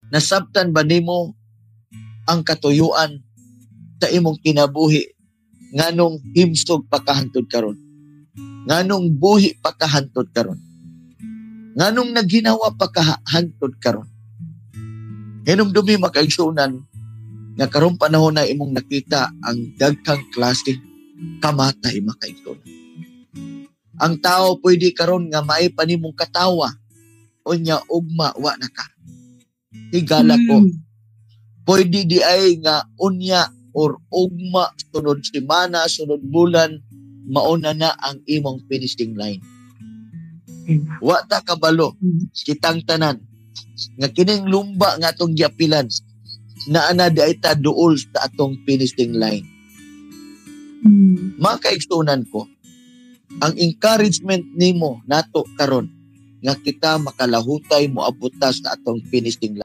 Nasabtan ba nimo ang katuyuan sa imong kinabuhi nganong himsog pa ka hantod karon? Nganong buhi pa ka hantod karon? Nganong naghinawa pa ka hantod karon? Hinumdumi, mga kaigsuonan, nga karong panahon na imong nakita ang daghang klase kamatay, mga kaigsuonan. Ang tao pwede karon nga maay pa nimong katawa, unya ugma wa na ka. Higala ko. Pwede di ay nga unya or ugma, sunod semana, sunod bulan, mauna na ang imong finishing line. Wa ta kabalo kitang tanan nga kining lumba nga atong giapilan, naa na di ay ta duol sa atong finishing line. Mga kaigsuonan ko, ang encouragement nimo nato karon nga kita makalahutay, moabot ta sa atong finishing line.